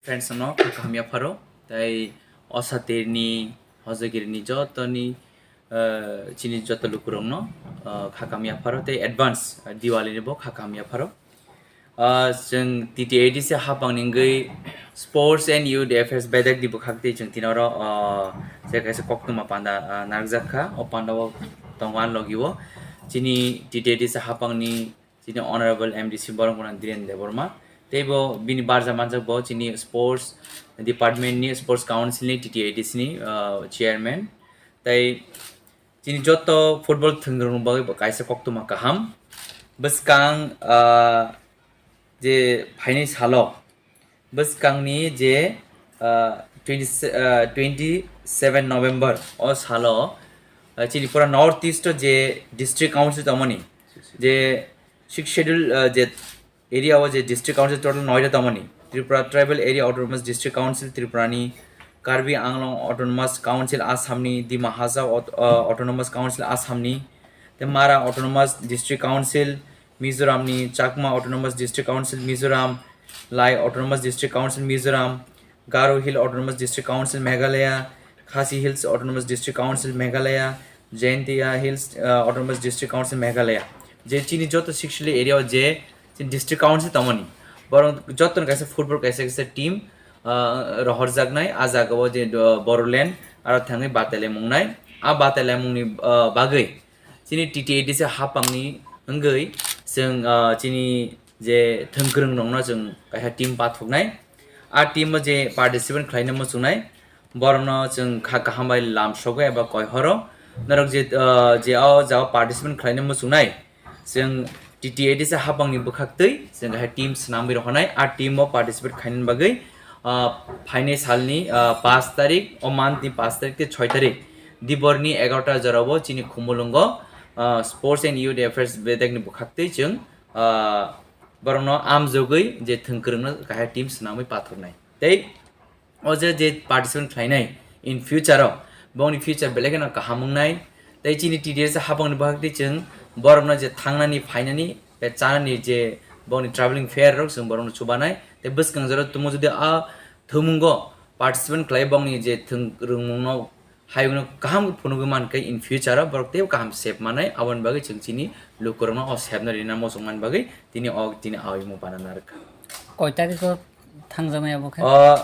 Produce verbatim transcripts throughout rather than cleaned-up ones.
Friends no kha kaham yapharo, tei osatirni, hojagirini jotoni, eh, chini joto lukurokno, eh, kha kaham yapharo, tei advance, eh, Diwali ni bo kha kaham yapharo. Ah, chwng T T A D C hapang ni wngwi Sports and Youth Affairs bedek ni bwkhak tei chwng tini oro, ah, je kaisa koktwma panda, ah, narwkjak kha. O panda o tongo ani logi o chini T T A D C hapang ni chini Honorable M D C Boromgana Dhiren Debbarma. Tei bo bini barja manjak bo chini Sports Department ni, Sports Council ni, T T A D C ni, ah, Chairman. Tei chini joto football thwngwrwng bagwi bo kaisa koktwma kaham. Bwskang, ah, je phainai salo, bwskangni je, ah, twenty, ah, twenty seven November o salo, ah, chini pura North East o je district council tongmani, je six schedule, ah, je area o je district council total noita tongmani, Tripura Tribal Area Autonomous District Council Tripurani, Karbi Anglong Autonomous Council Assamni, Dima Hasao Aut-, ah, Autonomous Council Assamni, tei Mara Autonomous District Council Mizoramni, Chakma Autonomous District Council Mizoram, Lai Autonomous District Council Mizoram, Garo Hill Autonomous District Council Meghalaya, Khasi Hills Autonomous District Council Meghalaya, Jaintia Hills, uh, Autonomous District Council Meghalaya. Je chini joto six schedule area o je chini district council tongmani, borok joto ni kaisa football kaisa kaisa team, uh, rohorjaknai, a jaga o je, uh, Bodoland aro thangwi batailaimung nai. A batailaimung ni, uh, bagwi chini T T A D C hapang ni wngwi chwng, uh, chini je thwngkwrwng rokno chwng kaisa team pathoknai. A team o je participant khlaina muchungnai, borokno chwng kha kaham bai lamsogo eba koi horo. Norok je, ah, je o jao participant khlaina muchungnai, chwng T T A D C hapang ni bwkhak twi chwng kaisa team swnamwi rohornai. A team o participate khaina bagwi, ah, phainai salni, ah, paanch tarik, o month ni paanch tarik tei choi tarik, diborni egarota jorao chini Khumulwngo, ah, Sports and Youth Affairs bedek ni bwkhak twi chwng, ah, borokno amjogwi je thwngkwrwngno kaisa team swnamwi pathornai. Tei o je, je participant khlainai in future o, bongni future belai kheno kaham wngnai. Tei chini T T A D C hapang ni bwkhak twi chwng borokno je thangnani, phainani, tei chanani je bongni travelling fare rok chwng borokno chubanai. Tei bwskang jora tumo jodi a thwngmungo participant khlai bongni je thwng rwngmungno hayungno kaham phunugwi mankhe in future o borok teibo kaham sep manai, aboni bagwi chwng chini lukurokno o sepna rina muchung mani bagwi tini o tini awi mung pana narwkha. Koi tarikh o thangjaknai abo khe? O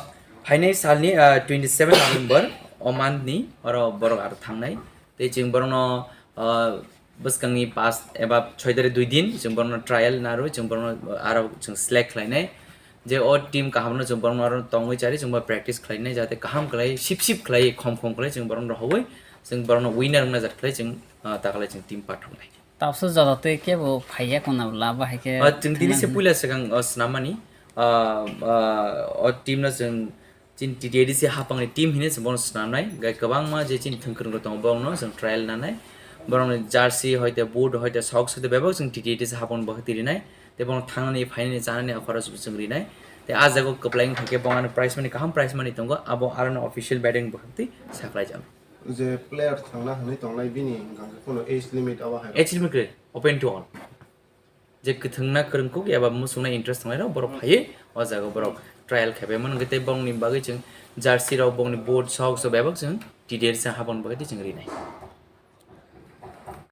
phainai salni, ah, twenty seven November o month ni oro borok aro thangnai. Tei chwng borokno, ah, bwskangni paanch eba choi tarik dui din chwng borokno trial narwi chwng borokno aro chwng select khlainai. Je o team kahamno chwng borokno aro tongwi chari chwngbo practice khlainai, jate kaham khlai, sip sip khlai, khom khom khlai chwng borokno rohoi chwng borokno winner wngna jat khlai chwng, ah, takalai chwng team pathoknai. Tabukso joto tei kebo phaiya kona bwla abo hai khe Ah, chwng tini se thangna puila swkang, ah, swnamani, ah, ah, o team no chwng chini T T A D C hapangni team hinwi se bono swnamnai, gai kwbangma je chini thwngkwrwng tongo borokno chwng trial nanai, borokni jersey hoite boot hoite socks hoite bebak chwng T T A D C hapangni bwkhak twi rinai, tei bono thangnani phainani chanani o khorosbo chwng rinai, tei ah jaga o kwplai wngkha khe bo ano prize money kaham prize money tongo, abo aroni official betting bwkhak twi saklai jao. Je player thangna hwnwi tongnai bini hwnkha khe kheno age limit abo hai. Age limit kwrwi, open to all. Je kwthwngna kwrwngkuk eba muchungna interest tongnairok borok phaiwi o jaga borok trial khe bai mano, hwnkhe tei bongni bagwi chwng jersey rok, bongni boot, socks rok bebak chwng T D R chwng haboni bagwi tei chwng rinai.